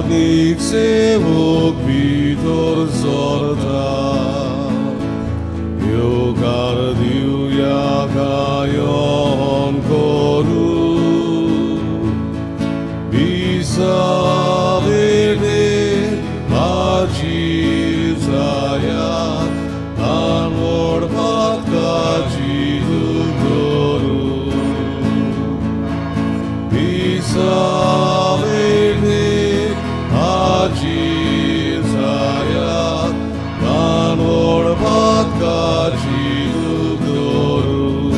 याज्ञिक सेवक भितर सरता, येवकार दिवया गायन करू. Missa verde हाजीर जायात, ल्हान व्हड पातकाची करू. Missa verde हाजीर जायात, ल्हान व्हड पातकाची करू.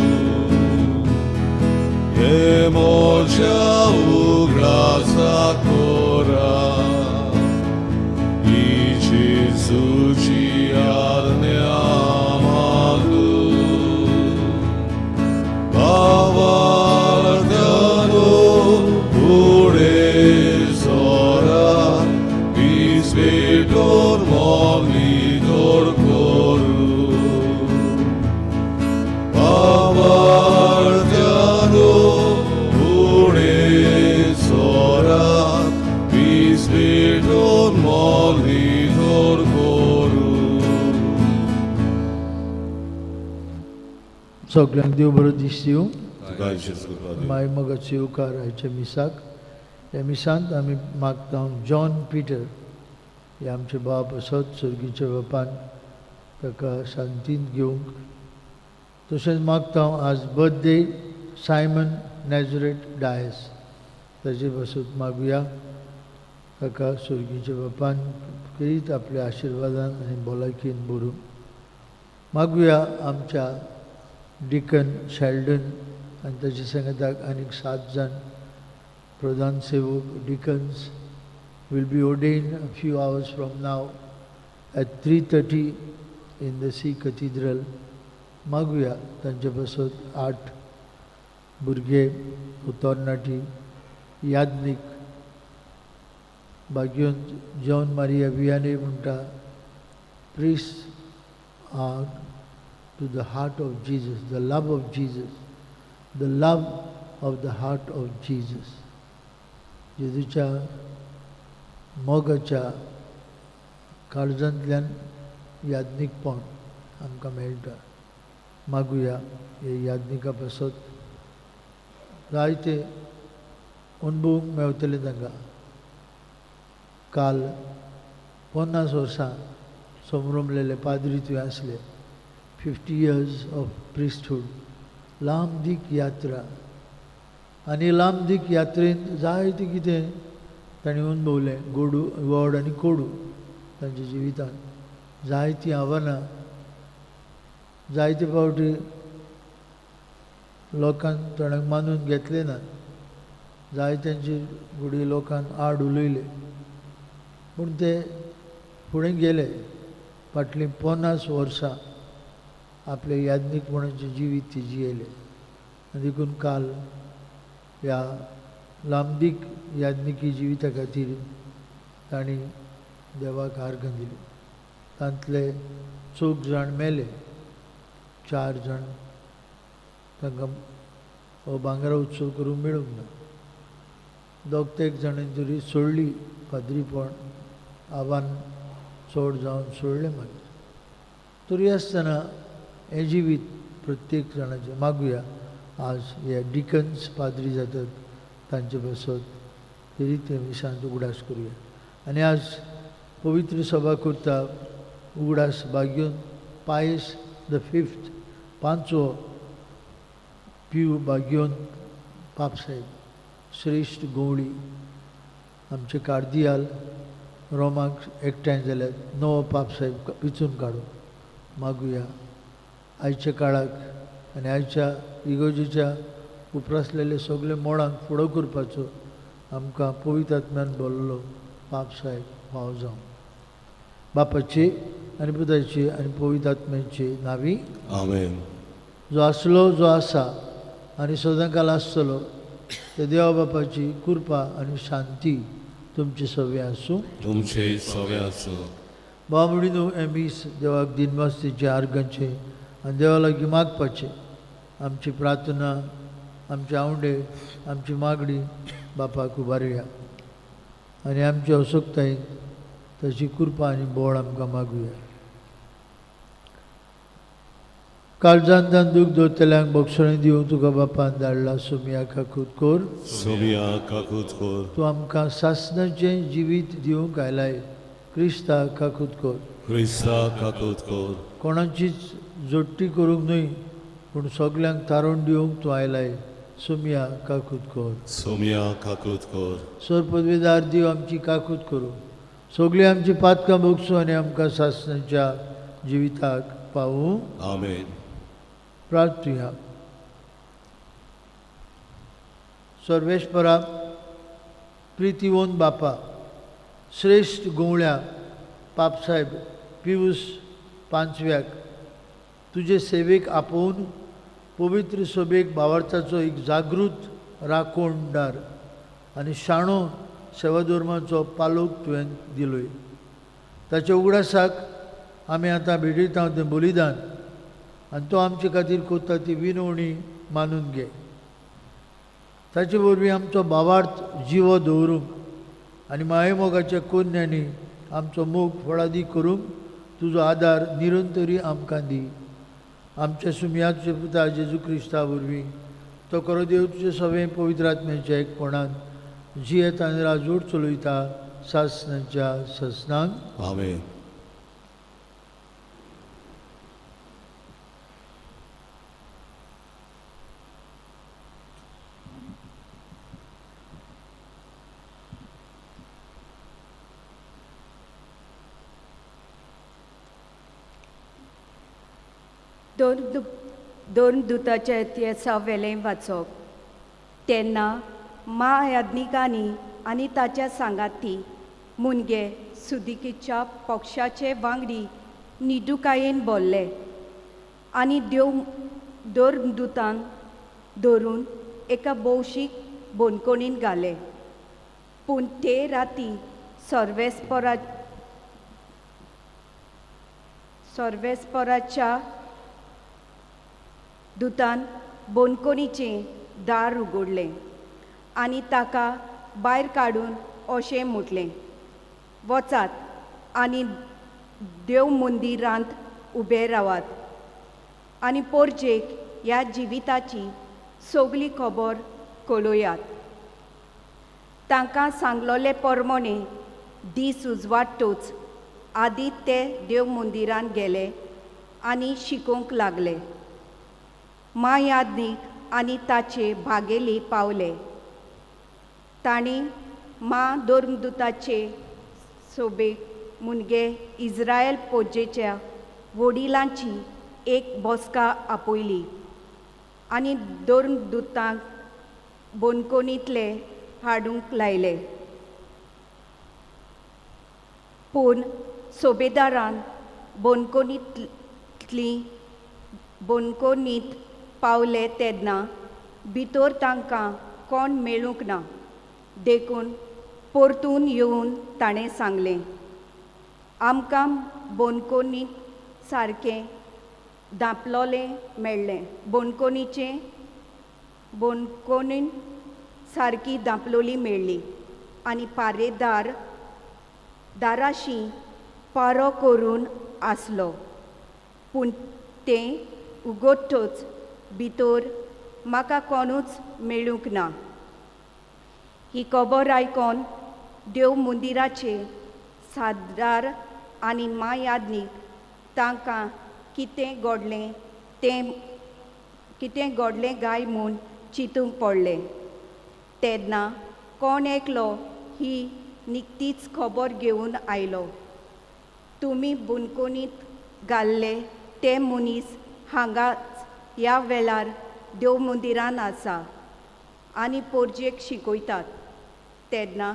हे म्हज्या उगडासाक करा, ही जेजूची आज्ञा मागू. भावार्थ्यानो, फुडें सरात, वीज पेटोवन मन नितळ करू. भावार्थ्यानो, फुडें सरात, वीज पेटोवन मन नितळ करू. सगल्यांक देव बरो दीस दिवं. तुका जेजू कृपा दिवं. माय मोगाचो येवकार आयच्या मिसाक. ह्या मिसांत आमी मागता जॉन पिटर हे आमचे बाप आसत, सर्गीच्या बापान ताका शांतीन घेवंक. तशेंच मागता आज बर्थडे सायमन नॅजरेट डायस, ताजे पासून मागुया ताका सर्गीच्या बापान करीत आपल्या आशिर्वादान आनी भलायकेन भरून. मागुया आमच्या डिकन शेल्डन आनी ताच्या सांगाताक आनीक सात जाण प्रधान सेवक, deacons, will be ordained a few hours from now at 3:30 in the See Cathedral. मागुया तांचे पासत. आठ भुरगे, तरणाटी याज्ञीक बागयोन जॉन मारिया वियाने म्हणटा, "Priests are to the heart of Jesus, the love of Jesus, the love of the heart of Jesus." जेजूच्या मोगाच्या काळजांतल्यान याज्ञिकपण आमकां मेळटा. मागुया हे याज्ञिका पासत. जायते अणभवूंक मेवतले तांकां. काल 50 वर्सां संभ्रमलेले पाद्री थंय आसले. 50 इयर्स ऑफ प्रिस्टहूड, लांब दीक यात्रा. आनी लांब दीक यात्रेंत जायतें कितें तांणी अणभवलें, गोडू गोड आनी कोडू. तांच्या जिवितांत जायतीं आव्हानां, जायते फावटी लोकान तोंडाक मानून घेतलें ना, जायत्यांची घडये लोकान आड उलयले, पूण ते फुडें गेले. फाटलीं 50 वर्सां आपले याज्ञिकपणाचें जिवीत ते जियेले. आनी देखून काल ह्या लांबदीक याज्ञिकी जिविता खातीर तांणी देवाक आर्गां दिली. तांतले चौग जाण मेले, चार जाण तांकां हो भांगरा उत्सव करूंक मेळूंक ना. दोग तेग जाणांनी तरी सोडली पाद्रीपण, आव्हान चड जावन सोडलें. मागीर तरी आसतना हें जिवीत प्रत्येक जाणाचें. मागुया आज हे डिकन्स पाद्री जातात तांचे पासत तरी ते मिसांत उगडास करुया. आनी आज पवित्र सभा करता उगडास बागयोन पायस the fifth, पांचवो पियू बागयोन पापसाहेब, श्रेश्ठ गवळी. आमचे कार्दियाल रोमाक एकठांय जाल्यार नवो पापसाहेब विचून काडून. मागुया आयच्या काळाक आनी आयच्या इगर्जेच्या उप्रासलेले सगळे मोडांक फुडो करपाचो आमकां पवित्र आत्म्यान बोल्लो पापसाहेब फाव जावं. बापाची आनी पुताची आनी पवित्र आत्म्याची नावी. आमेन. जो आसलो, जो आसा आनी सदांकाल आसतलो ते देवा बापाची कृपा आनी शांती तुमचे सगळे आसूं. तुमचे सगळे आसूं. भाव भयणींनो, हें मीस देवाक दिनवास्तीचें, आर्गांचें आनी देवा लागीं मागपाचें. आमची प्रार्थना, आमचे आवंडे, आमची मागणी बापाक उबारुया. आनी आमचे असक्तायेन ताची कृपा आनी बळ आमकां मागुया. काळजांत दूख दवरतल्यांक बक्षणी दिवंक तुका बापान धाडला. सोमया काकूत कर. सोमिया काकूत कर. तूं आमकां सासणाचें जिवीत दिवंक आयलाय. क्रिस्ता काकूत कर. क्रिस्ता काकूत कर. कोणाचीच जोडटी करूंक न्हय पूण सगल्यांक तारण दिवंक तूं आयलाय. सोमया काकूत कर. सोमिया काकूत कर. सर पदवेदार देव आमची काकूत करूं. सगळीं आमची पातकां भोगसूं आनी आमकां सासणाच्या जिविताक पावूं. आमेन. प्रार्थुया. सर्वेस्परा प्रितीवंत बापा, श्रेश्ठ गवळ्या पापसाहेब पियूस पांचव्याक तुजे सेवेक आपोवन पवित्र सभेक भावार्थाचो एक जागृत राखणदार आनी शाणो सेवाधर्माचो पालोक तुवें दिलोय. ताच्या उगडासाक आमी आतां भेटयता तें बलिदान आनी तो आमचे खातीर करता ती विनवणी मानून घे. ताचे वरवीं आमचो भावार्थ जिवो दवरूंक आनी मायेमोगाच्या कोन्यांनी आमचो मोग फळादी करूंक तुजो आदार निरंतरी आमकां दी. आमच्या सुमयाचे पुता जेजू क्रिस्ता वरवीं तो खरो देव तुजे सगळें पवित्र आत्म्याच्या एकपणान जियेत आनी राजवट चलयता सासणाच्या ससनांक. आमेन. दोन दुताच्या इतिहासा वेलें वाचप. तेन्ना म्हायाज्ञिकांनी आनी ताच्या सांगाती मुनगे सुदिकीच्या पक्षाचे वांगडी निडुकायेन बोल्ले आनी देव दोन दुतांक धरून एका भौशीक बंदखणीन घाले. पूण ते राती सर्वेस्पराच्या दुतान बंदखणीचें दार उगडलें आनी ताका भायर काडून अशें म्हटलें, वचात आनी देव मंदिरांत उबे रावात आनी पोरजेक ह्या जिविताची सगली खबर कळयात. तांकां सांगलोले परमणे दीस उजवाडटूच आदी ते देव मंदिरांत गेले आनी शिकोवंक लागले. म्हायाज्ञीक आनी ताचे भागेली पावले. तांणी मा धर्मदुताचे सोबेक मुनगे इज्रायल पोजेच्या वडिलांची एक बसका आपयली आनी धर्मदुतांक बंदखणींतले हाडूंक लायले. पूण सोबेदारान बंदखणींत पावले तेन्ना भितर तांकां कोण मेळूंक ना. देखून परतून येवन ताणें सांगलें, आमकां बंदखणींत सारकें धांपलोलें मेळ्ळें. बंदखणीन सारकी धांपलोली मेळ्ळी आनी पारेदार दाराशी पारो करून आसलो. पूण तें उगडटच भितर म्हाका कोणूच मेळूंक ना. ही खबर आयकोन देव मंदिराचे सादार आनी म्हायाज्ञीक तांकां कितें घडलें तें कितें घडलें काय म्हूण चिंतूंक पडलें. तेन्ना कोण एकलो ही निकतीच खबर घेवन आयलो, तुमी बंदखणींत घाल्ले ते मनीस हांगाच ह्या वेळार देव मंदिरान आसा आनी पोरजेक शिकयतात. तेन्ना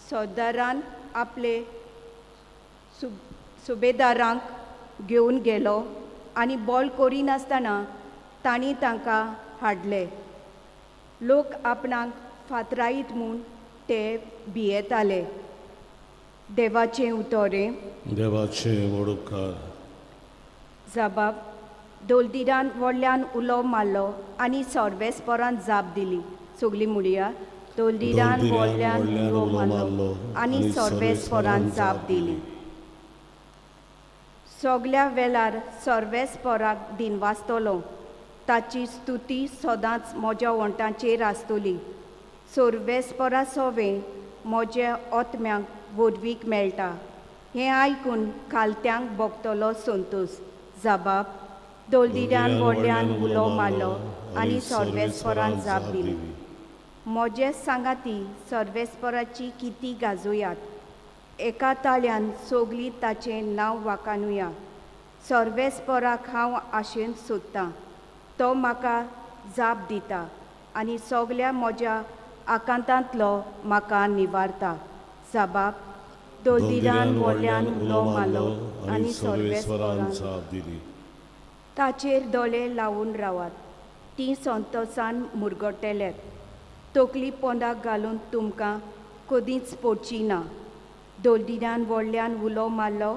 सरदारान आपले सुबेदारांक घेवन गेलो आनी बोल करिनासतना तांणी तांकां हाडले. लोक आपणाक फातरायत म्हूण ते भियेताले. देवाचें उतोरें. देवाचे व्हड उपकार. जबाब दोलदिरान व्हडल्यान उलो मारलो आनी सर्वेस्परान जाप दिली. सगलीं म्हणया. तोलदिरान व्हडल्यान उलो मारलो आनी सर्वेस्परान जाप दिली. सगल्या वेळार सर्वेस्पराक दिनवासतलो, ताची स्तुती सदांच म्हज्या ओंठांचेर आसतली. सर्वेस्परा सोवें म्हज्या आत्म्याक व्हडवीक मेळटा, हें आयकून खालत्यांक भोगतलो संतोश. जबाब दोलदिरान व्हडल्यान उलो मारलो आनी सर्वेस्परान जाप दिली. म्हजे सांगाती सर्वेस्पराची किती गाजोयात, एका ताळ्यान सगलीं ताचें नांव वाखाणुया. सर्वेस्पराक हांव आशेन सोदतां, तो म्हाका जाप दिता आनी सगल्या म्हज्या आकांतांतलो म्हाका निवारता. जबाब दोलदिरान व्हडल्यान उलो मारलो आनी सर्वेस्परान जाप दिली. ताचेर दोळे लावन रावात, तीं संतोसान मुरगट्टेलेत. तकली पोंदाक घालून तुमकां कदींच पडची ना. दोलदिरान व्हडल्यान उलो मारलो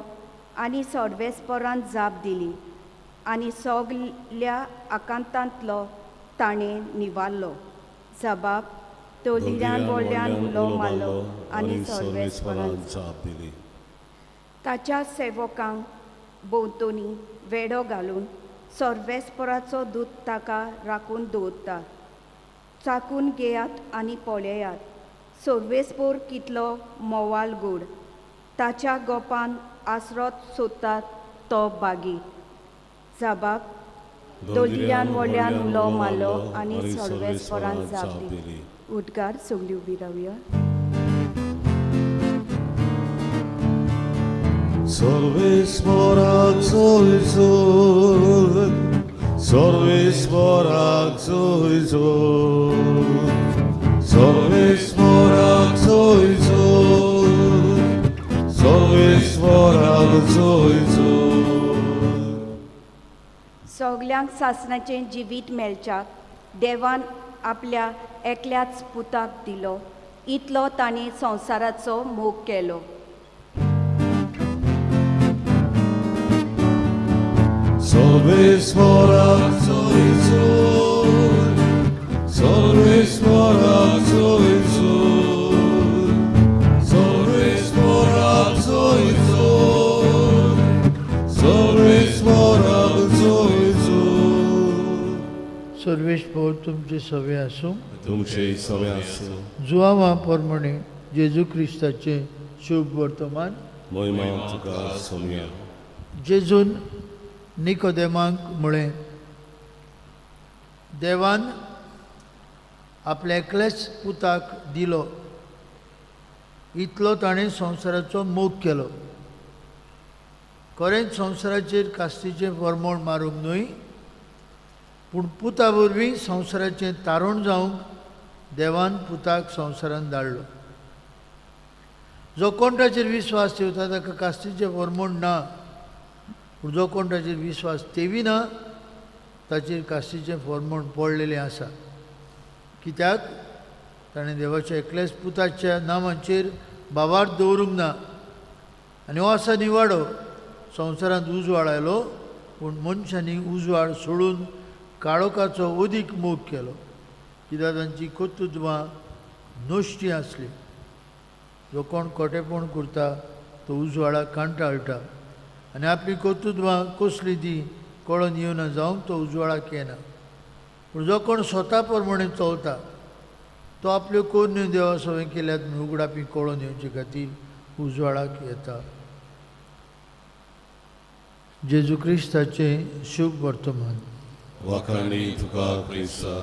आनी सर्वेस्परान जाप दिली आनी सगल्या आकांतांतलो ताणें निवारलो. जबाब दोलदिरान व्हडल्यान उलो मारलो आनी सर्वेस्परान जाप दिली. ताच्या सेवकांक भोंवतणी वेडो घालून सर्वेस्पराचो दूत ताका राखून दवरता. चाकून घेयात आनी पळयात सर्वेस्पोर कितलो मोवाल गोड, ताच्या गोपान आसरोत सोदता तो बागी. जबाब दोलदिरान व्हडल्यान उलो मारलो आनी सर्वेस्परान जाप दिली. उद्गार सगळीं उबी रावया. सर्वेस्पराक जोय, सर्वेस्पराक जोय, सर्वेस्पराक जोय, सर्वेस्पराक जोय. सगल्यांक सासणाचें जिवीत मेळच्याक देवान आपल्या एकल्याच पुताक दिलो, इतलो तांणी संवसाराचो मोग केलो. सर्वेस्पराक जोय, सर्वेस्पराक जोय, सर्वेस्पराक जोय, सर्वेस्पराक जोय. सर्वेस्पोर तुमचे सवे आसूं. तुमचे सवे आसूं. जुआवा प्रमाणे जेजू क्रिस्ताचें शुभ वर्तमान. महिमा तुका सोमया. जेजून निकोदेमाक म्हळें, देवान आपल्या एकल्याच पुताक दिलो, इतलो ताणें संवसाराचो मोग केलो. खरेंच संवसाराचेर कास्तीचें फरमोण मारूंक न्हय, पूण पुता वरवीं संवसाराचें तारण जावंक देवान पुताक संवसारान धाडलो. जो कोण ताचेर विस्वास ठेवता ताका कास्तीचें फरमोण ना, पूण जो कोण ताचेर विस्वास तेविना ताचेर कास्तीचें फरमोण पडलेलें आसा. कित्याक ताणें देवाच्या एकल्याच पुताच्या नामाचेर भावार्थ दवरूंक ना. आनी हो आसा निवाडो, संवसारांत उजवाड आयलो, पूण मनशांनी उजवाड सोडून काळोखाचो अदीक मोग केलो, कित्याक तांची कर्तृत्वां नश्टी आसली. जो कोण खोटेपण करता तो उजवाडाक कांटाळटा आनी आपली कर्तृत्वां कसली ती कळोन येवना जावंक तो उजवाडाक येना. पूण जो कोण स्वता प्रमाणे चलता तो आपल्यो कोरन्यो देवा सवें केल्यात म्हूण उगडापी कळोन येवचे खातीर उजवाडाक येता. जेजू क्रिस्ताचें शुभ वर्तमान. वाखाणी तुका क्रिस्ता.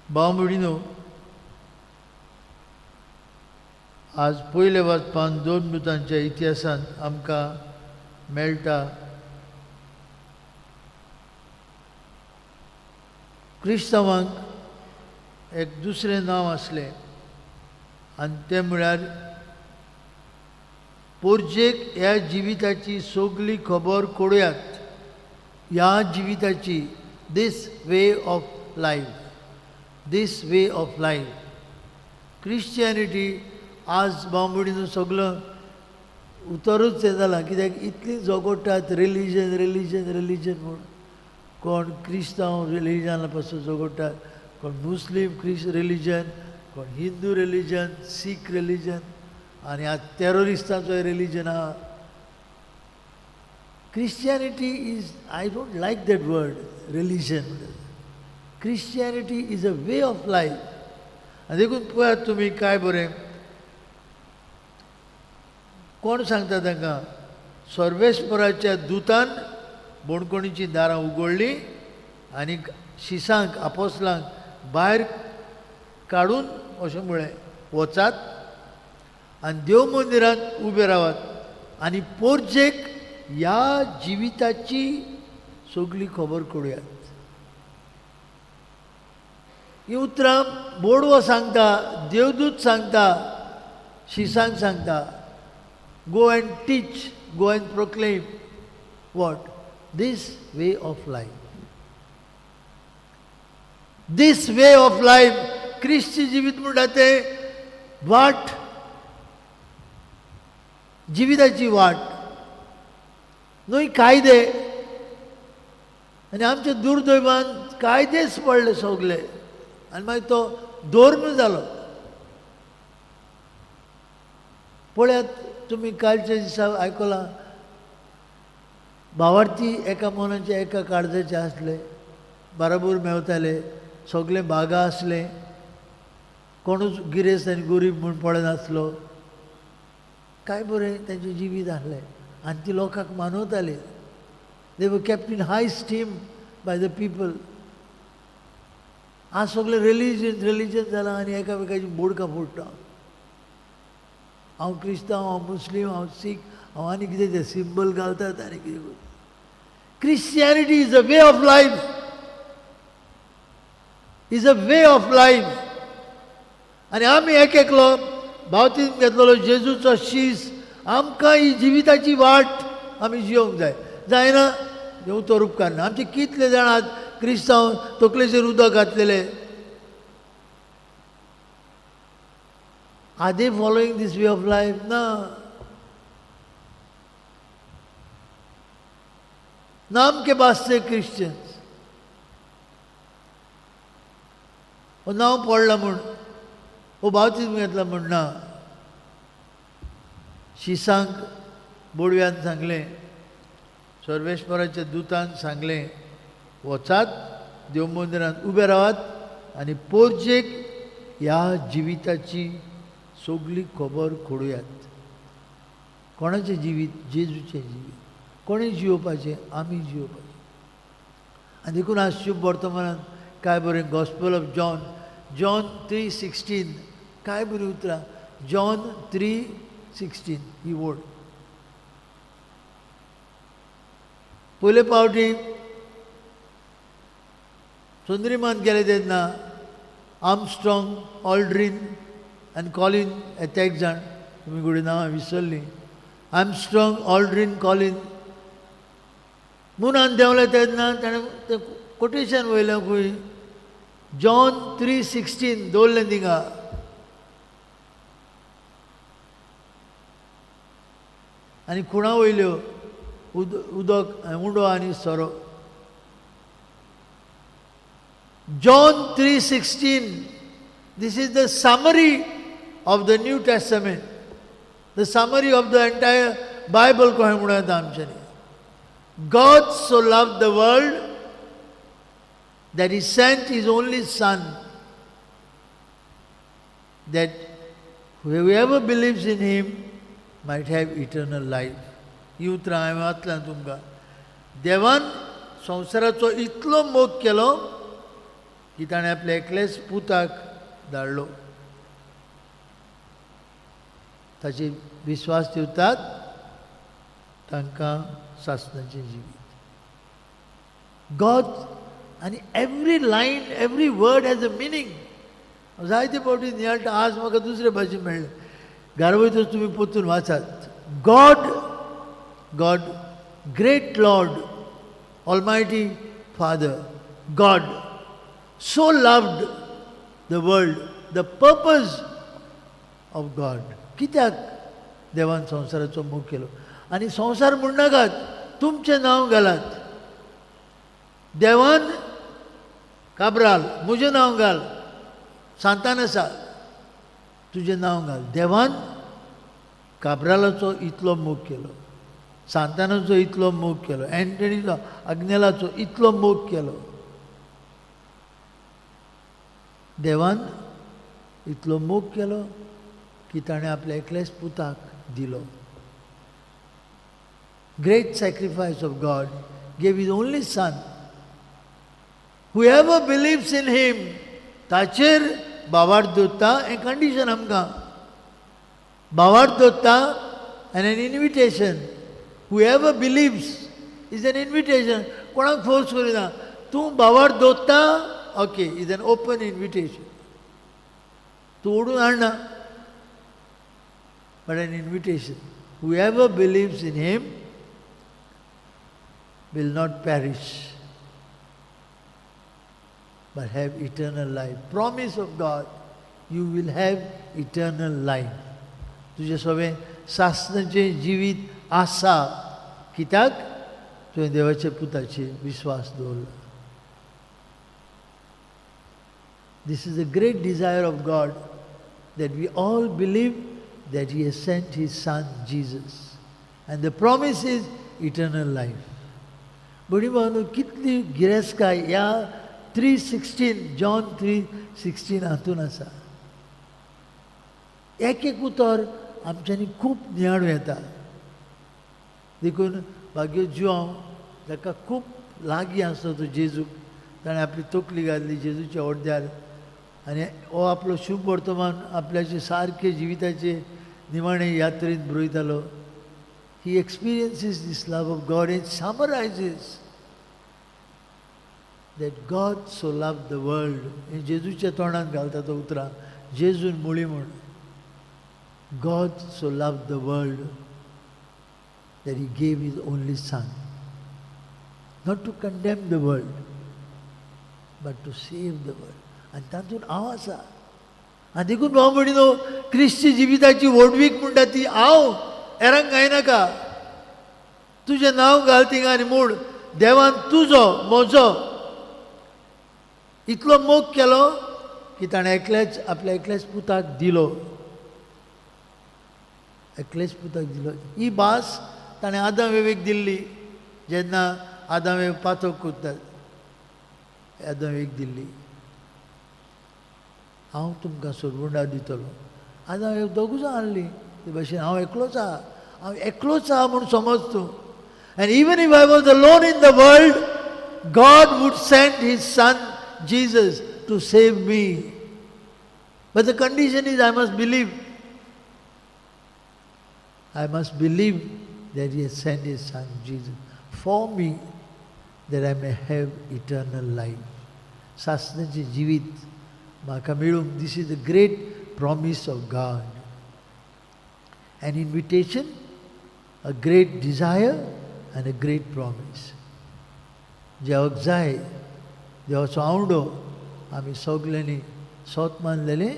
भाव भयणीनो, आज पयले वाचपान दोन दुतांच्या इतिहासांत आमकां मेळटा क्रिस्तांवांक एक दुसरें नांव आसलें आनी तें म्हळ्यार पोरजेक ह्या जिविताची सगली खबर कळयात, ह्या जिविताची, this way of life, this way of life. Christianity आज बांबोडीन सगलो उतरूच हें जालां, कित्याक इतलीं झगडटात रिलीजन रिलीजन रिलीजन म्हूण. कोण क्रिस्तांव रिलिजना पासून झगडटात, कोण मुस्लीम क्रिस रिलिजन, कोण हिंदू रिलिजन, सीख रिलिजन, आनी आज टेररिस्टांचोय रिलिजन आहा. Christianity is, I don't like that word religion. Christianity is a way of life. आनी देखून पळयात तुमी काय बरें कोण सांगता तांकां, सर्वेस्पराच्या दुतान बणकोणीचीं दारां उगडलीं आनी शिसांक आपोसलांक भायर काडून अशें म्हळें, वचात आनी देव मंदिरांत उबे रावात आनी पोरजेक ह्या जिविताची सगली खबर करुयात. हीं उतरां बोडवो सांगता, देवदूत सांगता, शिसांक सांगता, go and teach, go and proclaim what? This way of life. This way of life. क्रिस्ती जिवीत म्हणटा तें वाट, जिविताची वाट न्हय कायदे. आनी आमच्या दुर्दैवान कायदेच पडले सगले आनी मागीर तो धर्म जालो. पळयात तुमी कालच्या दिसा आयकलां, भावार्थी एका मनाचे एका काळजाचे आसले, बराबर मेवताले, सगळे बागा आसले, कोणूच गिरेस्त आनी गरीब म्हूण पळयनासलो. काय बरें तांचें जिवीत आसलें आनी ती लोकांक मानवताली. They were kept in high esteem by the people. आज सगळें रिलीजन रिलीजन जालां आनी एकामेकाची बोडकां फोडटा. हांव क्रिस्तांव, हांव मुस्लीम, हांव सीख, हांव आनी कितें ते सिंबल घालतात आनी कितें. Christianity is a way of life, is a way of life. आनी आमी एक एकलो बावतीन घेतलेलो जेजूचो शीस, आमकां ही जिविताची वाट आमी जियोंक जाय. जायना देव तो उपकारना. आमचे कितले जाण आज क्रिस्तांव तकलेचेर उदक घातलेले. Are they following this way of life? ना. नाम के वास्ते क्रिश्चन्स. हो नांव पडलां म्हूण, हो बावतीज्म घेतला म्हूण ना. शिसांक बोडव्यान सांगलें, सर्वेश्वराच्या दुतान सांगलें, वचात देव मंदिरांत उबे रावात आनी पोरजेक ह्या जिविताची सगली खबर खोडुयात. कोणाचें जिवीत? जेजूचें जिवीत. कोणें जियोवपाचें? आमी जियोवपाचें. आनी देखून आज शुभ वर्तमानांत काय बरें gospel of John, John 3:16, काय बरीं उतरां. जॉन 3:16 ही वड पयले पावटी चंद्रिमान गेले तेन्ना आर्मस्ट्रॉंग, ऑल्ड्रीन आनी कॉलीन हे तेग जाण, तुमी घोडये नांवां विसरलीं, आर्मस्ट्रॉंग, ऑल्ड्रीन, कॉलीन मुनान देंवले तेन्ना ताणें तें कोटेशन वयलें खंय, जॉन 3:16 दवरलें थिंगा. आनी खुणा वयल्यो उदक, उंडो आनी सोरो. John 3:16, this is the summary of the New Testament, the summary of the entire Bible कशें म्हणूं येता आमच्यांनी. God so loved the world that he sent his only son, that whoever believes in him might have eternal life. ही उतरां हांवें वाचल्यां तुमकां. देवान संवसाराचो इतलो मोग केलो की ताणें आपल्या एकल्याच पुताक धाडलो, ताचेर विस्वास ठेवतात तांकां सासणाचें जिवीत. गॉड आनी every line, every word has a meaning. जायते फावटी नियाळटा, आज म्हाका दुसरे भाशेन मेळ्ळें. घरा वयतच तुमी परतून वाचात. God, God, great Lord, almighty father, God so loved the world. The purpose of God. कित्याक देवान संवसाराचो मोग केलो? आनी संवसार म्हणनाकात, तुमचें नांव घालात. देवान काब्राल म्हजें नांव घाल, सांतान आसा तुजें नांव घाल. देवान काब्रालाचो इतलो मोग केलो, सांतानाचो इतलो मोग केलो, एंटनीचो आग्नेलाचो इतलो मोग केलो, देवान इतलो मोग केलो की ताणें आपल्या एकल्याच पुताक दिलो. Great sacrifice of God, gave his only son. Whoever believes in him, ताचेर भावार्थ दवरता. हें कंडिशन आमकां भावार्थ दवरता and an invitation. Whoever believes is an invitation. कोणाक फोर्स करिना. तूं भावार्थ दवरता, okay, is an open invitation. तूं ओडून हाडना, but an invitation. Whoever believes in him will not perish, but have eternal life. Promise of God, you will have eternal life. तुजें सगळें सासणाचें जिवीत आसा कित्याक तुवें देवाच्या पुताचेर विस्वास दवरला. This is a great desire of God, that we all believe that He has sent His Son Jesus. And the promise is eternal life. भयणी भावांनो, कितली गिरेस्तकाय ह्या 3:16, जॉन 3:16 हातून आसा. एक एक उतर आमच्यांनी खूब नियाळूं येता. देखून भाग्य जुआंव ताका खूब लागीं आसलो तो जेजूक, ताणें आपली तकली घातली जेजूच्या ओड्ड्यार आनी हो आपलो शुभ वर्तमान आपल्याचे सारके जिविताचे निमाणे यात्रेंत बरयतालो. He experiences this love of God and summarizes that God so loved the world. हें जेजूच्या तोंडान घालता तो उतरां, जेजून मुळी म्हूण. God so loved the world that He gave His only Son, not to condemn the world, but to save the world. आनी तातूंत हांव आसा. आनी देखून भाव भयणीनो, क्रिस्ती जिविताची व्हडवीक म्हणटा ती हांव हेरांक घायनाका. तुजें नांव घाल थिंगा आनी म्हूण देवान तुजो म्हजो इतलो मोग केलो की ताणें एकल्याच आपल्या एकल्याच पुताक दिलो, एकल्याच पुताक दिलो. ही भास ताणें आदाम एवेक दिल्ली जेन्ना आदाम एव पातक करतात, आदाम एवेक दिल्ली, हांव तुमकां सोडवणदार दितलो. आदाम एव दोगूच आहली, ते भाशेन हांव एकलोच आहा, हांव एकलोच आहा म्हूण समज तूं. And even if I was alone in the world, God would send His Son Jesus to save me. But the condition is I must believe. I must believe that He has sent His Son Jesus for me, that I may have eternal life. सासणाचें जिवीत म्हाका मेळूंक. This is the great promise of God. An invitation, a great desire and a great promise. देवाक जाय, देवाचो आवडो आमी सगल्यांनी सोत मानलेलें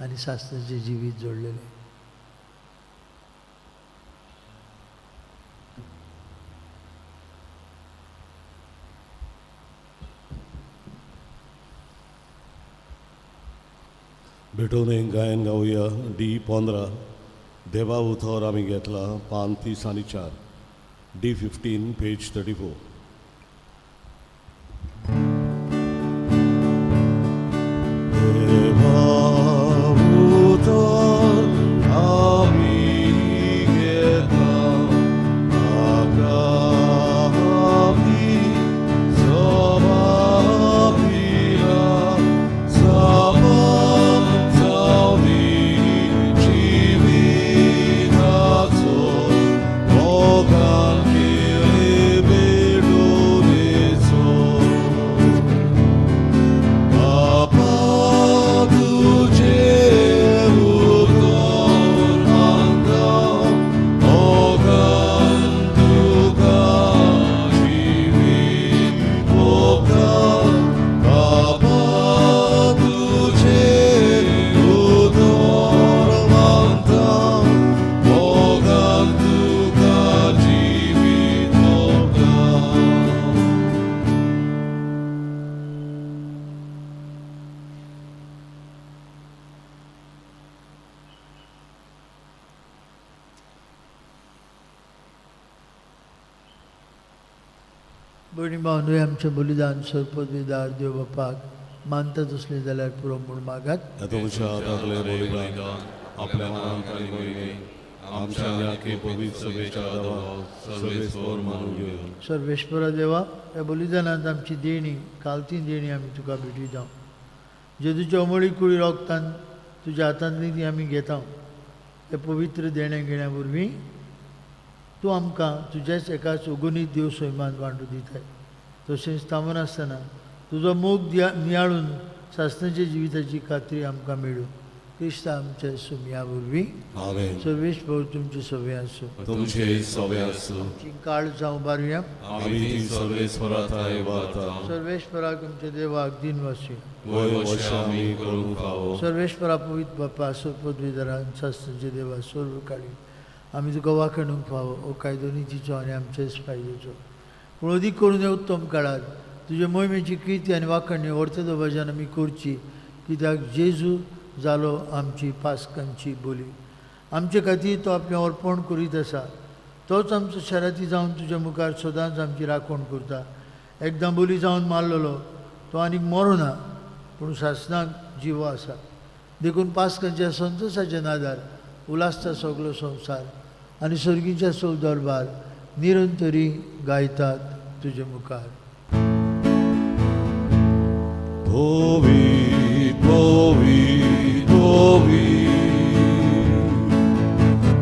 आनी सासणाचें जिवीत जोडलेलें. भेटून एक गायन गावया डी 15, देवा उतर आमी घेतला, पान 30 आनी 4, डी 15 पेज 34. देवा उतर आमी घेतला, ताका आमी जबाबिला, समज जावनी जिविताचो मोगान केले बेडू. भयणी भावनूय आमचें बलिदान सरपदवीदार देव बापाक मानता तसलें जाल्यार पुरो म्हूण मागात. तुमच्या हातांतलें बलिदान आपल्या मनांत आनी मोहिमेन आमच्या ह्या पवित्र सभेच्या देवाक सर्वेस्पर मानून घेवन. सर्वेश्वरा देवा, ह्या बलिदानांत आमची देणी कालती देणी आमी तुका भेटयता. जेजूच्या अमळी कुळी रोगतान तुज्या हातांतली ती आमी घेता. हे पवित्र देणे घेण्या वरवीं तूं आमकां तुज्याच एकाच अगुणीत देव सैमान वांटू दिताय. तशेंच थांबनासतना तुजो मोग नियाळून सासणाच्या जिविताची खात्री आमकां मेळूं. क्रिस्ता आमच्या सुमया वरवीं. आमेन. सर्वेस्पर तुमचे सगळे आसूं. तुमचे सवे आसूं. आमची काळ जावं बारुया. आमी ती सर्वेस्परा थाय वाता. सर्वेश्वराक आमच्या देवाक दिन वासूया. वय वशा आमी करूंक फावो. सर्वेश्वरा पवित्र बापा पदवीधरान शास्त्रांचे देवा सर्व काळी आमी तुका वाखणूंक फावो हो कायदो नितीचो आनी आमचेच फायद्याचो. पूण अदीक करून हे उत्तम काळार तुजे मोहिमेची किर्ती आनी वाखणणी वर्तद भजन आमी करची, कित्याक जेजू जालो आमची पास्कांची बोली. आमचे खातीर तो आपलें अर्पण करीत आसा. तोच आमचो शराती जावन तुज्या मुखार सदांच आमची राखण करता. एकदां बोली जावन मारलेलो तो आनीक मरोना, पूण सासणाक जिवो आसा. देखून पास्कांच्या संतोशाच्या नादार उलासता सगलो संवसार आनी सर्गीच्या सौ दरबार निरंतरी गायतात तुजे मुखार. पवित्र पवित्र पवित्र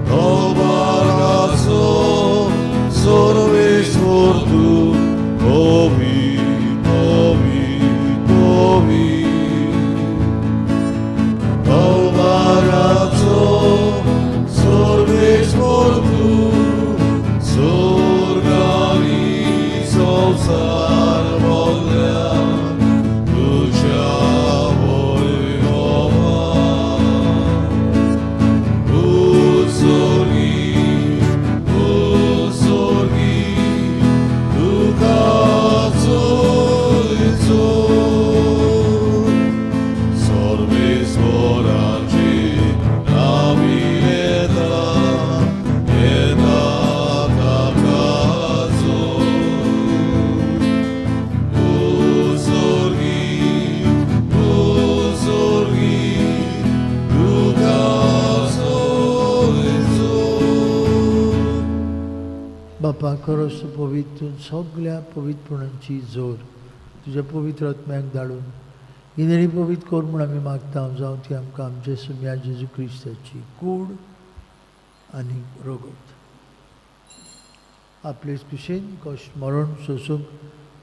दरबाराचो सर्वेस्पर तूं पवित्र पवित्र पवित्र दरबाराचो सर्वेस्पर तूं स्वर्गानी संवसार भरल्या तुज्या वैभवान. उत्सर्गी उत्सर्गी तुका चोयचो सर्वेस्पराची नामी येता येता ताका उत्सर्गी उत्सर्गी तुका चोयचो. बापा खरोच तूं पवित्र, सगल्या पवित्रपणाची जोर तुज्या पवित्र आत्म्याक धाडून ही देणी पवित्र कर म्हूण आमी मागता. जावं ती आमकां आमचे सुम्या जेजू क्रिस्ताची कूड आनी रगत. आपलेच कुशीन कश्ट मरण सोंसूंक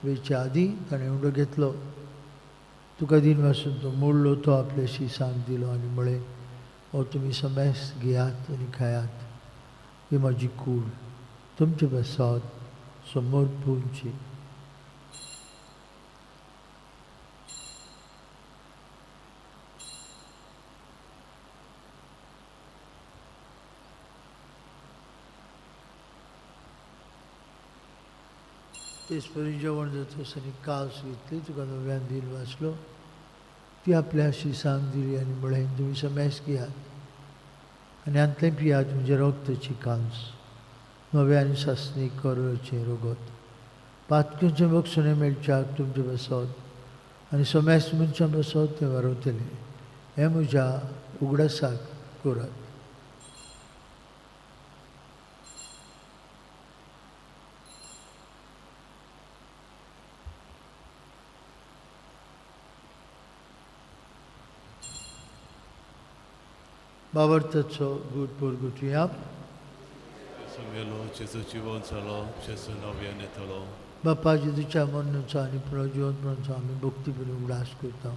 वेच्या आदीं ताणें उंडो घेतलो. तुका दिन वासून तो मोडलो, तो आपल्याशी सांग दिलो आनी म्हळें, हो तुमी समेस घेयात आनी खायात, ही म्हजी कूड तुमचे पासत समर्पूंची. तेच परी जेवण जातच आनी कास घेतली, तुका नव्यान दिल वाचलो, ती आपल्या शिसांक दिली आनी म्हळें, तुमी समेस घेयात आनी हांतलें पियात, म्हणजे रक्ताची कांस नव्या आनी सासणी करोचें रगत. पातक्यांचें बक्षणें मेळच्याक तुमचें बसत आनी समेस मनशां बसत तें वारवतलें. हें म्हज्या उगडासाक करात. बाबर्थचो गूट पोरगुटया. जेजू मेलो, जेजू जिवन जालो, जेजू नव्यान येतलो. बापा जेजूच्या मरणाचो आनी पुनर्जिवनपणाचो आमी भक्तीपणी उगडास करता.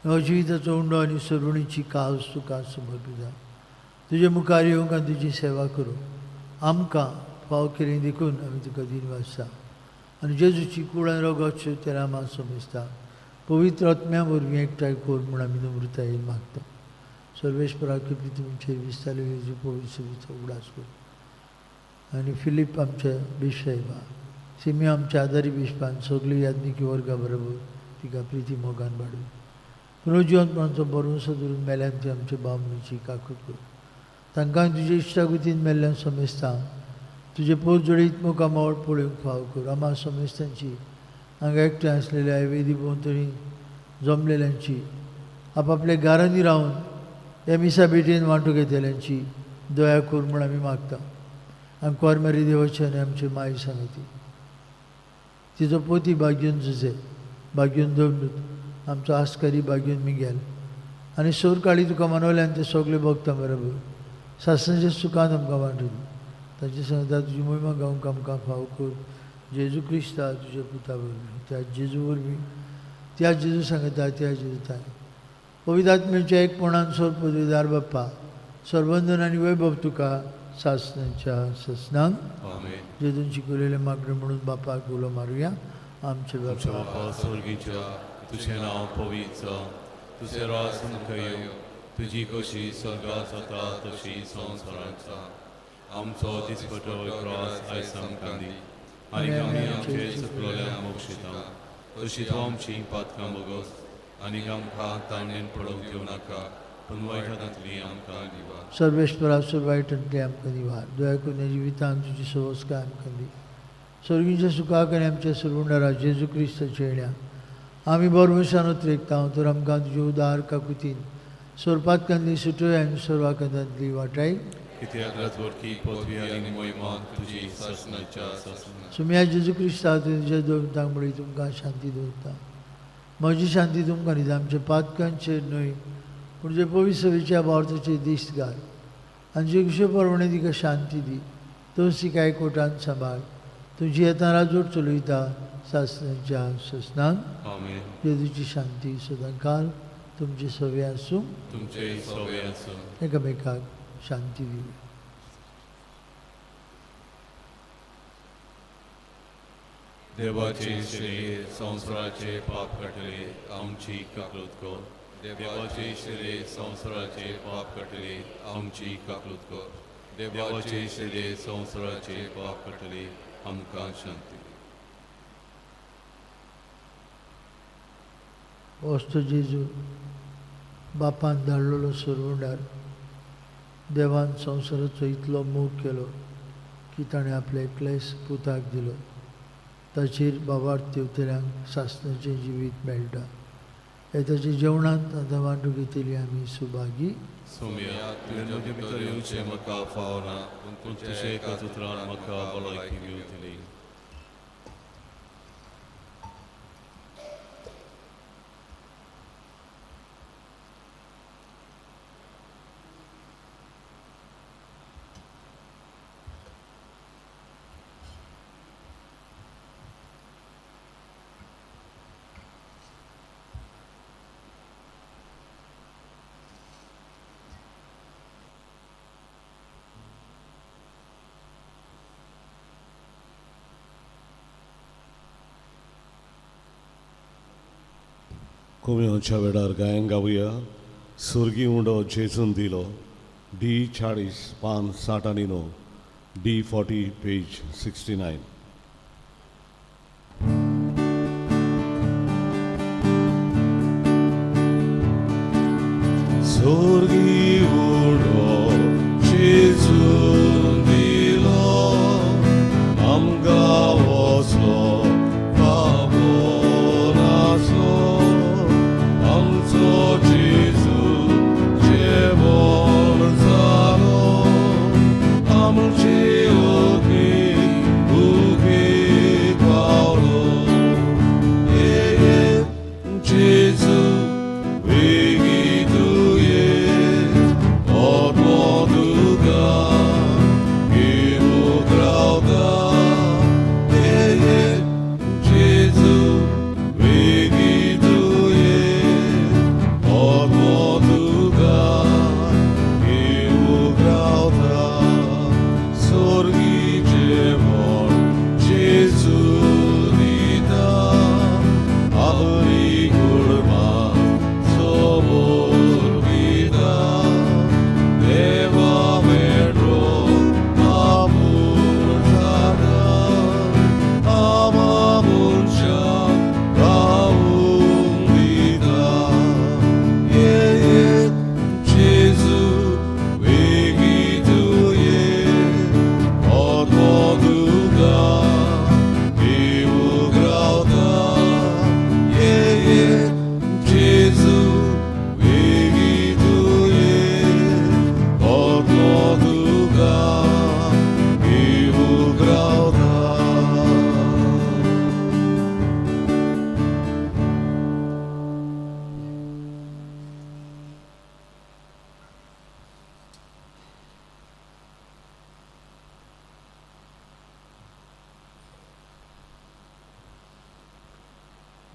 ह्या जिविताचो उंडो आनी सरुणीची कास तुका समर्पिता. तुजे मुखार येवंक आनी तुजी सेवा करूंक आमकां फाव केली देखून आमी तुका दिन वाचता आनी जेजूची कूड आनी रगत तेरामा समजता. पवित्र आत्म्या वरवीं एकठांय कर म्हूण आमी नम्रतायेन मागता. सर्वेस्परा कृपी तुमचे विस्तारले जेजू पवित्र सभेचो उगडास कर आनी फिलीप आमच्या बिशसाहेबा, सिमी आमच्या आदारी बिशपान, सगळी याज्ञिकी वर्गा बरोबर तिका प्रिती मोगान वाडून पुनर्जिवनपणाचो भरवंसो धरून मेल्यान ती आमच्या बामणीची काकूट कर. तांकां तुजे इश्टागतीन मेल्ल्यान समेस्ता तुजे पोत जोडीत मुखामळ पळोवंक फाव कर. आमा समेस्तांची हांगा एकठांय आसलेल्या वेदी भोंवतणी जमलेल्यांची आपापल्या घरांनी रावन ह्या मिसा भेटेन वांटो घेतल्यांची दया कर म्हूण आमी मागता. आमकां मेरी देवाची आनी आमची माय सांगती तिचो पोती भाग्यून जुजे भाग्यून दवरूत आमचो आस्कारी भाग्यून मिगेल आनी सोर काळी तुका मनवल्यान ते सगळे भोगता बरोबर सासणाच्या सुखान आमकां वांटू दी. ताचे सांगता तुजी मोहिमा गावंक आमकां फाव कर जेजू क्रिस्ता तुज्या पुता वरवीं त्या जेजू वरवीं त्या जेजू सांगता त्या जेजू ताय पवित्र आत्म्याच्या एकपणान सोर पदवीदार बाप्पा सर्वंदन आनी वैभव तुका सासणाच्या ससनांक. आमेन. जेजून शिकवलेले मागणे म्हणून बापाक उलो मारुया. आमचे आमच्या बापा बापा स्वर्गीच्या, तुजें नांव पवित्र जावं, तुजें राज आमकां येवं, तुजी कशी स्वर्गात जाता तशी संवसारांत जावं. आमचो दिसपटो ग्रास आयज आमकां दी आनी आमी आमचे चुकलोल्यांक मोक्षिता तशी तूं आमची पातकां भोगोस आनी आमकां ताणेन पडोवंक दिवं नाका पूण वायटांतली आमकां दिवा. सर्वेश्वरा वायटांतले आमकां निवार. दया करून ह्या जिवितांत तुजी सवस्काय आमकां दी. स्वर्गीच्या सुखाक आनी आमच्या सरवंडारा जेजू क्रिस्ताच्या येण्या आमी बरवशान उतरेकता तर आमकां तुजे उदार काकुतीन सोरपातकांतली सुटय आनी सर्वाकांतांतली वाटाय. कित्याक राजवटकी पदवी आनी मोहिमा तुजी सासणाच्या सासणा. सुम्या जेजू क्रिस्ता तुज्या दोन मुळे तुमकां शांती दवरता. म्हजी शांती तुमकां दिता. आमच्या पातकांचेर न्हय पूण जे पवित्र भावार्थाचेर दिश्ट घाल आनी जे कुशे प्रमाणे तिका शांती दी. तोच तिका एकवटान सांबाळ. तुजी येता राजवट चलयता सासणाच्या ससनांक. आमेन. जेजूची शांती सदांकाल तुमचे सवे आसूं. तुमचे सवे आसूं. एकामेकाक शांती दिवया. देवाचे शिरे संवसाराचे पाप काडटले आमची काकलूत कर. देवाचे शिरे संवसाराचे पाप काडटले आमची काकलूत कर. देवाचे शिरे संवसाराचे पाप काडटले आमकां शांती दी. वस्तू जेजू बापान धाडलेलो सरवंडार देवान संवसाराचो इतलो मोग केलो की ताणें आपल्या एकल्याच पुताक दिलो. ताचेर बाबार्थ तेवतल्यांक सासणाचें जिवीत मेळटा. हे ताच्या जेवणांत आतां वांटू घेतली आमी सुभागी. सोम्या, तुवें म्हजे भितर येवचें म्हाका फावना, पूण तुज्या एकाच उतरान म्हाका भलायकी मेवतली. कोम्योच्या वेळार गायन गावया सुर्गी उंडो जेजून दिलो डी 40 पान 69, डी 40 पेज 69. सुर्गी उंडो जेजून दिलो आमकां वसलो पावोन आसलो आमचो जेजू जेवण जालो आमचे ओगी उगी पावलो. ये जेजू वेगी तुये.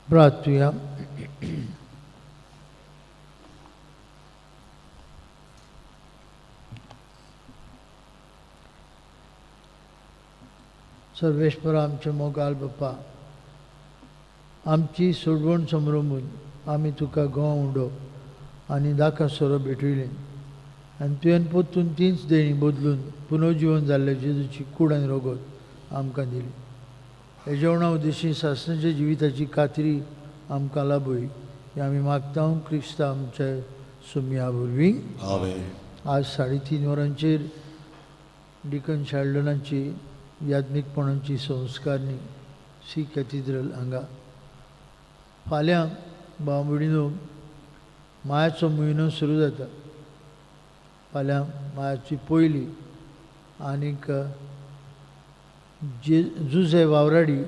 प्रार्थुया. सर्वेश्वरा आमचे मोगाल बाप्पा, आमची सोडवण समरंबून आमी तुका गोवा उडो आनी दाका सोरो भेटयली आनी तुवें परतून तींच देणी बदलून पुनर्जिवन जाल्ले जेजूची कूड आनी रगत आमकां दिली. हे जेवणा उद्देशी सासणाच्या जिविताची खात्री आमकां लाभय हें आमी मागता क्रिस्ता आमच्या सुमया वरवीं. आमेन. आज 3:30 वरांचेर डिकन शाल्डनाची याज्ञिकपणाची संस्कारणी सी कॅथिड्रल हांगा. फाल्यां भाव भयणीनो मायाचो म्हयनो सुरू जाता. फाल्यां मायाची पयली आनीक जे जुजे वावराडी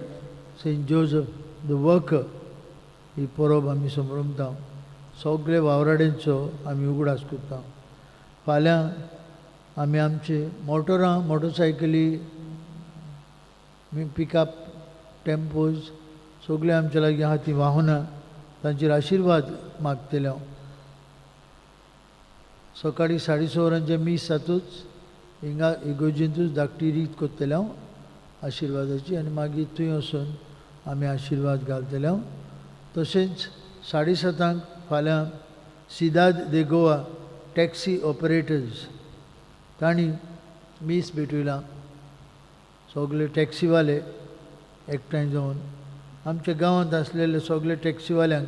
सेंट जोजफ the worker ही परब आमी समरमता. सगळे वावराड्यांचो आमी उगडास करता. फाल्यां आमी आमचे मोटरां, मोटरसायकली, पिकअप, टेम्पोज सगळे आमच्या लागीं आहा ती वाहनां तांचेर आशिर्वाद मागतले हांव. सकाळीं 6:30 वरांचें मीस जातूच हिंगा इगोर्जेंतूच धाकटी रीत करतले हांव आशिर्वादाची आनी मागीर थंय वचून आमी आशिर्वाद घालतले हांव. तशेंच 7:30 फाल्यां सिदाद दे गोवा टॅक्सी ऑपरेटर्स तांणी मीस भेटयलां. सगळे टॅक्सीवाले एकठांय जावन आमच्या गांवांत आसलेले सगळे टॅक्सीवाल्यांक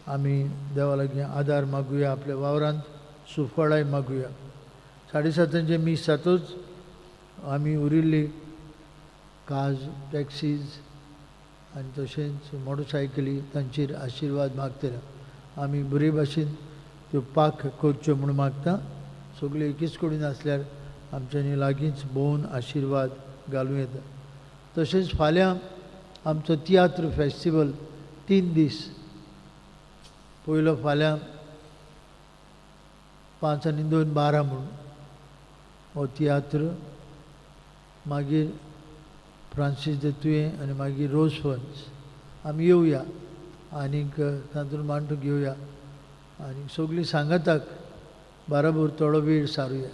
आमी देवा लागीं आदार मागुया, आपल्या वावरांत सुफळाय मागुया. 7:30 मीस जातूच आमी उरिल्ली कार्ज, टॅक्सीज आनी तशेंच मोटरसायकली तांचेर आशिर्वाद मागतले. आमी बरे भाशेन त्यो पाक करच्यो म्हूण मागता. सगळे एकीच कडेन आसल्यार आमच्यांनी लागींच भोंवन आशिर्वाद घालूं येता. तशेंच फाल्यां आमचो तियात्र फेस्टिवल 3 दीस, पयलो फाल्यां 5 आनी 2 12 म्हूण हो तियात्र, मागीर फ्रांसीस दे तुयें आनी मागीर रोज फन्स. आमी येवया आनीक तातूंत मांडू घेवया आनी सगळीं सांगाताक बाराबर थोडो वेळ सारुया.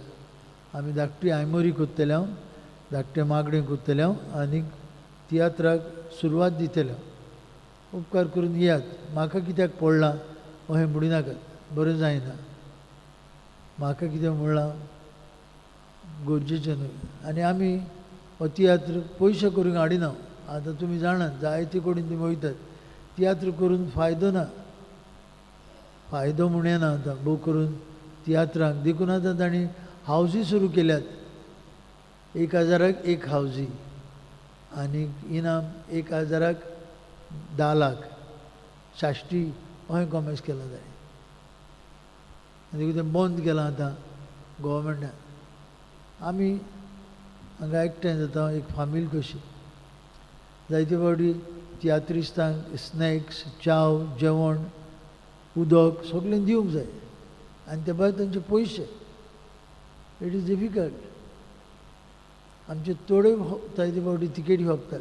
आमी धाकटी आयमोरी करतले हांव, धाकटें मागणें करतले हांव आनीक तियात्राक सुरवात दितले हांव. उपकार करून येयात. म्हाका कित्याक पडलां अशें म्हणू नाकात, बरें जायना. म्हाका कितें म्हणलां गरजेचें न्हय. आनी आमी हो तियात्र पयशे करूंक हाडिना. आतां तुमी जाणात जायते कडेन तुमी वयतात, तियात्र करून फायदो ना, फायदो म्हूण येना आतां भोव करून तियात्रांक. देखून आतां तांणी हावजी सुरू केल्यात, 1000 एक हावजी आनी इनाम 1000 10 लाख साश्टी अशें कॉमेस केलां ताणें. आनी तें बंद केलां आतां गोवोरमेंटान. आमी हांगा एकठांय जाता एक फामील कशी. जायते फावटी तियात्रिस्तांक स्नॅक्स, च्याव, जेवण, उदक सगळें दिवंक जाय आनी ते भायर तांचे पयशे. It is difficult. आमचे थोडे जायते फावटी तिकेटी सोंपतात.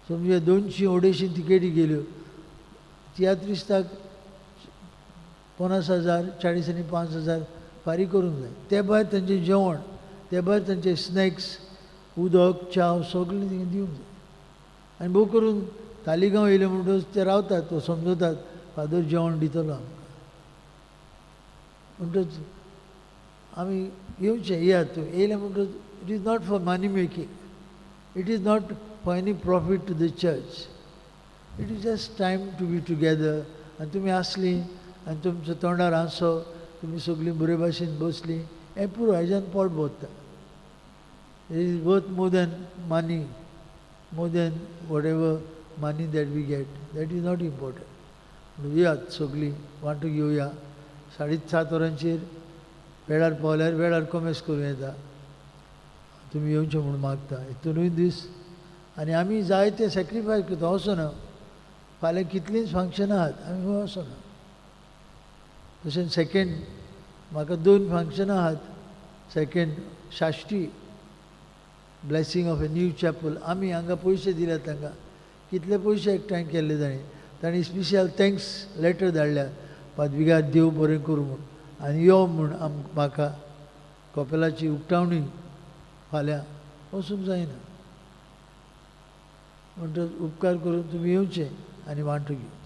समजा 200 250 तिकेटी गेल्यो, तियात्रिस्ताक 50,000, 40 आनी 5,000 फारीक करूंक जाय. ते भायर तांचें जेवण, ते भायर तांचे स्नॅक्स, उदक, च्याव सगळें तांकां दिवंक जाय. आनी भोव करून तालिगांव येयले म्हणटकच ते रावतात, तो समजतात फादर जेवण दितलो आमकां. म्हणटच आमी येवचें, येयात तुमी. येयले म्हणटच it is not for money making, it is not for any profit to the church, it is just time to be together. आनी तुमी आसलीं आनी तुमचो तोंडार हांसो, तुमी सगळीं बरे भाशेन बसलीं, हें पुरो, हेज्यान पोट भरता. It is worth more than money, more than whatever money that we get. That is not important. येयात सगळीं वांटूंक येवया. 7:30 वरांचेर वेळार पावल्यार वेळार कोमेस करूं येता. तुमी येवचें म्हूण मागता. हितूनूय दीस आनी आमी जायते सॅक्रिफायस करता. वचना फाल्यां कितलींच फंक्शनां आहात, आमी खंय वचना. तशेंच सेकेंड म्हाका 2 फंक्शनां आहात. Second Sashti blessing of a new chapel. आमी हांगा पयशे दिल्यात तांकां कितले पयशे एकठांय केल्ले तांणी. तांणी स्पेशल thanks letter धाडल्या, पादविगार देव बरें करूं म्हूण आनी यो म्हूण आम म्हाका कपेलाची उक्तावणी फाल्यां वचूंक जायना. म्हणटच उपकार करून तुमी येवचे आनी वांटो घेवचो.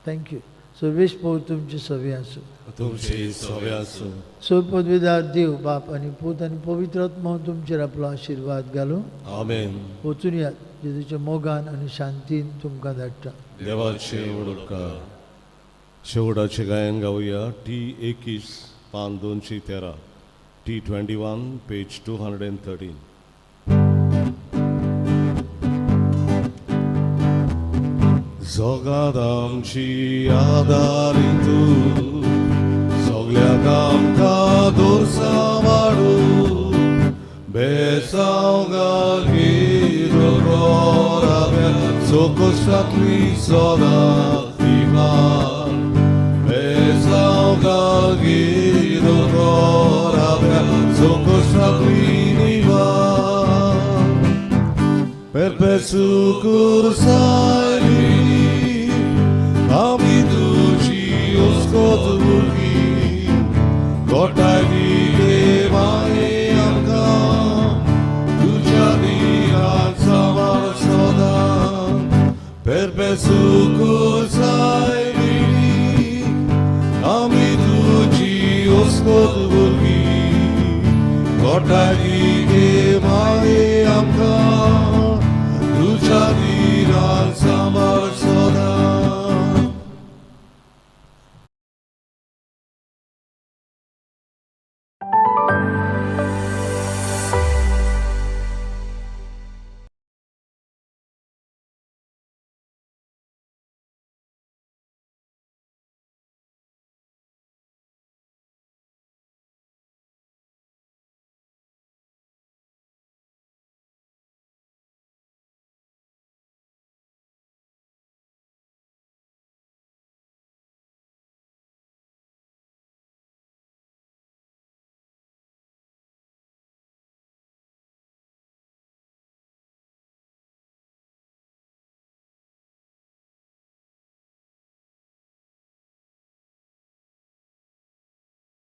Thank you. Sarvesh पव तुमचे सवे आसूं. तुमचे सवे आसूं. सो पदवीदार देव बाप आनी पूत आनी पवित्र आत्मो तुमचेर आपलो आशिर्वाद घालूं. आमेन. वचून यात जेजूच्या मोगान आनी शांतीन तुमकां धाडटा. देवाचे व्हड उपकार. शेवटाचें गायन गावया टी 21 पान 213, T 21 page 213. जगात आमची आदारी तूं, सगल्याक आमकां दोर्सा वाडू, बेसांव सोकोसातली सदां दिवान, बेसांव सोकोसातली निवान. Perpetu cursai ami tuji oscot burgi gotai di mai amka tuja di samar soda. Perpetu cursai ami tuji oscot burgi gotai di mai amka.